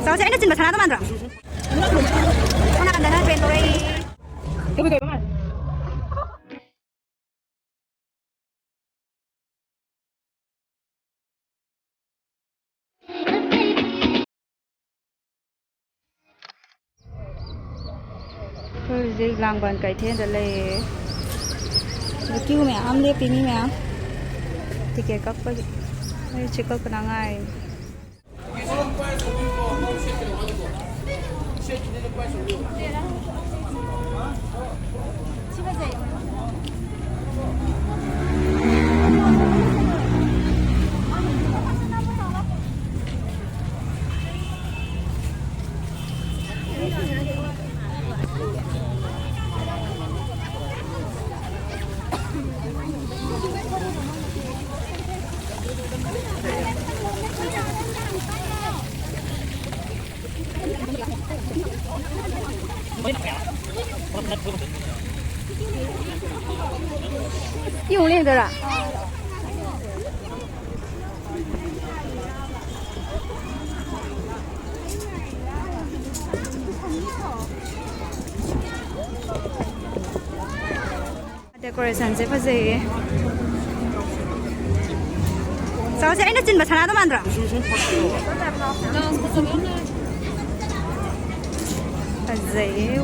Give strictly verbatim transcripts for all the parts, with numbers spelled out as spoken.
ꯆꯥꯎꯁꯦ, ꯑꯩꯅ ꯆꯤꯟꯕ ꯁꯅꯥꯗꯣ ꯃꯥꯟꯗ꯭ꯔꯣ? ꯁꯣꯝ ꯅꯥꯀꯟꯗꯅ ꯇ꯭ꯔꯦꯟ ꯇꯧꯔꯛꯏ꯫ ꯑꯩꯈꯣꯏ ꯍꯧꯖꯤꯛ ꯂꯥꯡꯕꯟ ꯀꯩꯊꯦꯜꯗ ꯂꯩꯌꯦ꯫ ꯑꯗ ꯀ꯭ꯌꯨ ꯃꯌꯥꯝ ꯂꯦꯞꯄꯤ, ꯃꯤ ꯃꯌꯥꯝ ꯇꯤꯀꯦꯠ ꯀꯛꯄꯒꯤ꯫ ꯑꯩ ꯁꯤ ꯀꯛꯄꯗ ꯉꯥꯏꯔꯤ꯫ ꯌꯦꯡꯉꯨꯅꯦ, ꯌꯦꯡꯗꯣꯏꯔꯥ? Decorationꯁꯦ ꯐꯖꯩꯌꯦ꯫ ꯆꯥꯎꯁꯦ, ꯑꯩꯅ ꯆꯤꯟꯕ ꯁꯅꯥꯗꯣ ꯃꯥꯟꯗ꯭ꯔꯣ? ꯐꯖꯩꯌꯦ꯫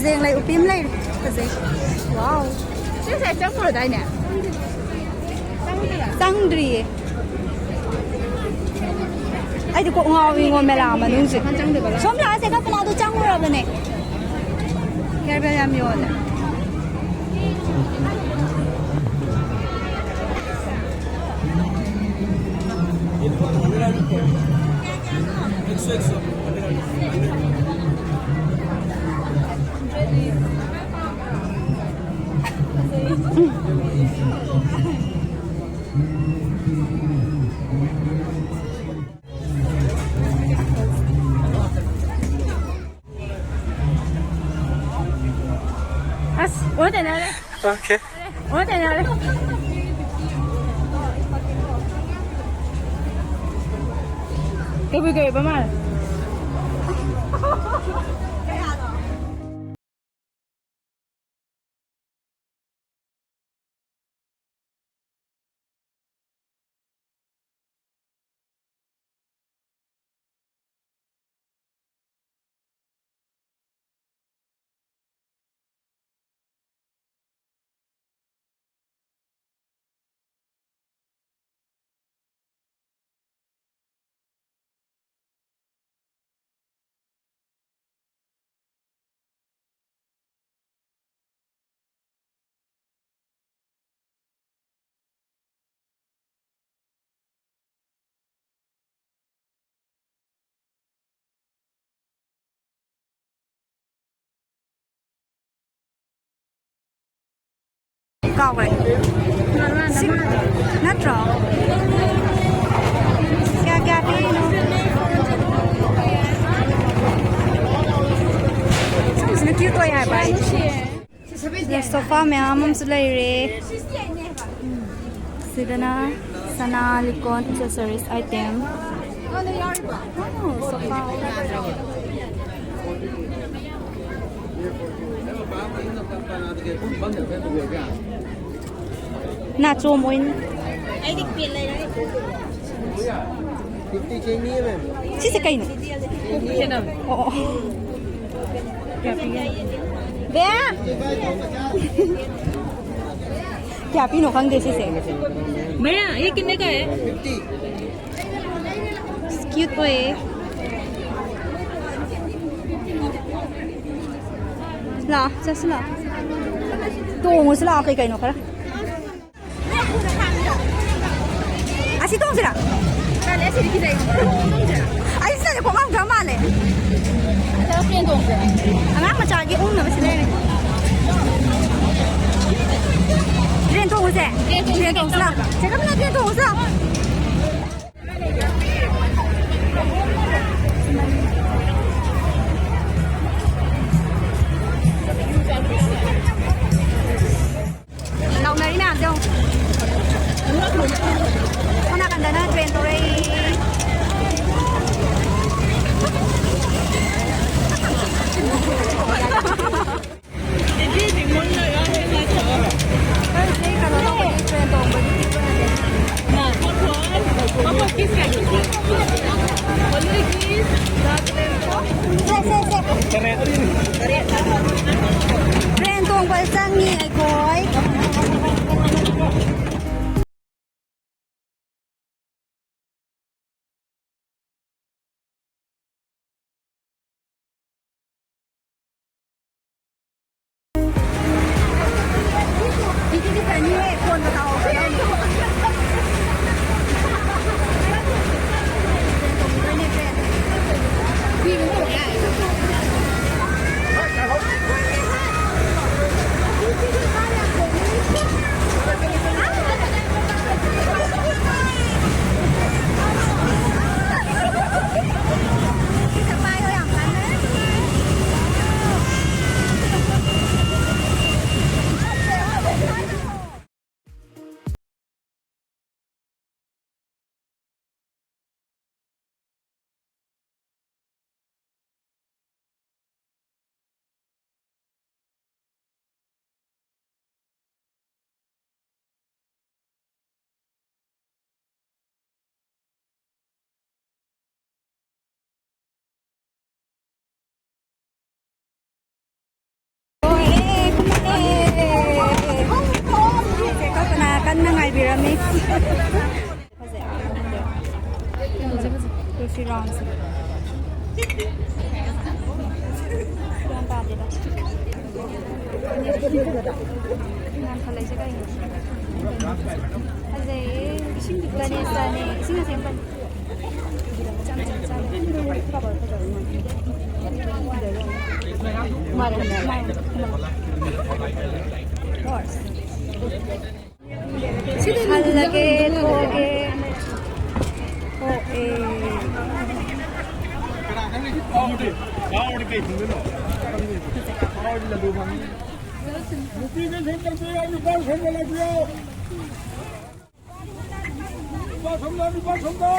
ꯍꯌꯦꯡ ꯂꯩ, ꯎꯄꯤ ꯑꯃ ꯂꯩꯔꯦ꯫ ꯐꯖꯩ꯫ ꯋꯥꯎ꯫ ꯁꯤ ꯉꯁꯥꯏ ꯆꯪꯉꯨꯔꯗꯥꯏꯅꯦ? ꯆꯪꯗ꯭ꯔꯤꯌꯦ꯫ ꯑꯩꯗꯤ ꯀꯣꯛ ꯉꯥꯎꯏꯉꯣ ꯃꯦꯂꯥ ꯃꯅꯨꯡꯁꯦ꯫ ꯁꯣꯝ ꯂꯥꯛꯑꯁꯦ, ꯀꯞꯄꯅꯥꯗꯣ ꯆꯪꯉꯨꯔꯕꯅꯦ꯫ ꯍꯤꯌꯔ ꯕꯦꯜ ꯌꯥꯝ ꯌꯣꯜꯂꯦ꯫ ꯑꯁ, ꯑꯣꯟꯅ ꯇꯩꯅꯔꯦ꯫ ꯑꯣꯀꯦ꯫ ꯑꯣꯟꯅ ꯇꯩꯅꯔꯦ꯫ ꯀꯕꯨꯏ ꯀꯕꯨꯏ ꯃꯥꯜꯂꯦ꯫ ꯀꯥꯎꯒ꯭ꯔꯦ꯫ ꯁꯤ ꯅꯠꯇ꯭ꯔꯣ? ꯀꯌꯥ ꯀꯌꯥ ꯄꯤꯔꯤꯅꯣ? ꯁꯤꯒꯤꯁꯤꯅ cute ꯑꯣꯏ ꯍꯥꯏꯕ ꯑꯩ꯫ ꯁꯤꯗ ꯁꯣꯐꯥ ꯃꯌꯥꯝ ꯑꯃꯁꯨ ꯂꯩꯔꯦ꯫ ꯁꯤꯗꯅ ꯁꯅꯥ, ꯂꯤꯛꯀꯣꯟ, accessories item꯫ ꯑꯣ, ꯁꯣꯐꯥ꯫ ꯅꯥꯆꯣꯝ ꯑꯣꯏꯅ꯫ ꯁꯤꯁꯦ ꯀꯩꯅꯣ? ꯑꯣ, ꯑꯣ꯫ ꯕꯦ! ꯀꯌꯥ ꯄꯤꯅꯣ ꯈꯪꯗꯦ ꯁꯤꯁꯦ꯫ ꯃꯌꯥ, ꯑꯩ ꯀꯤꯟꯅꯦ ꯀꯥꯏ? ꯀ꯭ꯌꯨꯠ ꯑꯣꯏꯌꯦ꯫ ꯂꯥꯛꯑꯣ, ꯆꯠꯁꯤ ꯂꯥꯛꯑꯣ꯫ ꯇꯣꯡꯉꯨꯁꯤ ꯂꯥꯛꯑꯣ ꯀꯩ ꯀꯩꯅꯣ ꯈꯔ꯫ ꯑꯁꯤ ꯇꯣꯡꯁꯤꯔꯥ? ꯇꯜꯂꯦ, ꯑꯁꯤꯗꯤ ꯀꯤꯖꯩ꯫ ꯑꯩꯁꯨ ꯇꯜꯂꯦ, ꯈꯣꯡꯒ꯭ꯔꯥꯎ ꯈꯔ ꯃꯥꯜꯂꯦ꯫ ꯑꯗꯣ ꯇ꯭ꯔꯦꯟ ꯇꯣꯡꯁꯤꯔꯥ? ꯑꯉꯥꯡ ꯃꯆꯥꯒꯤ ꯎꯪꯅꯕꯁꯤ ꯂꯩꯔꯦ꯫ ꯇ꯭ꯔꯦꯟ ꯇꯣꯡꯉꯨꯁꯦ? ꯇ꯭ꯔꯦꯟ ꯇꯣꯡꯁꯦ꯫ ꯇ꯭ꯔꯦꯟ ꯇꯣꯡꯁꯤ ꯂꯥꯎ꯫ ꯆꯦ ꯀꯃꯤꯂꯥ, ꯇ꯭ꯔꯦꯟ ꯇꯣꯡꯉꯨꯁꯤ ꯂꯥꯎ꯫ ꯂꯥꯎꯅꯔꯤ ꯃꯌꯥꯝꯁꯦ ꯌꯦꯡꯉꯨ꯫ ꯁꯣꯝ ꯅꯥꯀꯟꯗꯅ ꯇ꯭ꯔꯦꯟ ꯊꯧꯔꯛꯏ꯫ ꯑꯩꯈꯣꯏ ꯍꯧꯖꯤꯛ ꯀꯩꯅꯣ ꯇꯧꯕꯒꯤ ꯇ꯭ꯔꯦꯟ ꯇꯣꯡꯕꯒꯤ ꯀ꯭ꯌꯨ ꯑꯣꯏꯅ ꯂꯦꯞꯄꯤ꯫ ꯁꯦ, ꯁꯦ, ꯁꯦ꯫ ꯇ꯭ꯔꯦꯟ ꯇꯣꯡꯕ ꯆꯪꯉꯤ ꯑꯩꯈꯣꯏ꯫ ꯐꯖꯩ꯫ ꯐꯖꯩ, ꯐꯖꯩ꯫ ꯇꯨ ꯁꯤ ꯔꯥꯎꯟꯁꯦ꯫ ꯒ꯭ꯌꯥꯟ ꯇꯥꯗꯦꯗ꯫ ꯌꯥꯝ ꯈꯜꯂꯛꯏꯁꯦ ꯀꯩꯅꯣ? ꯐꯖꯩꯌꯦ꯫ ꯏꯁꯤꯡ ꯒꯅꯦꯁꯅꯦ꯫ ꯏꯁꯤꯡ ꯑꯁꯦꯡꯕꯅꯤ꯫ ꯃꯥꯅꯦ, ꯃꯥꯅꯦ꯫ ꯍꯣꯏ꯫ ꯍꯜꯂꯒꯦ, ꯊꯣꯛꯑꯒꯦ꯫ ꯊꯣꯛꯑꯦ꯫ ꯅꯨꯄꯤꯁꯤꯡ ꯁꯦꯝ ꯂꯥꯛꯄꯤꯌꯨ, ꯅꯨꯄꯥ ꯁꯦꯝꯕ ꯂꯥꯛꯄꯤꯌꯨ꯫ ꯅꯨꯄꯥ ꯁꯣꯝꯗ, ꯅꯨꯄꯥ ꯁꯣꯝꯗ꯫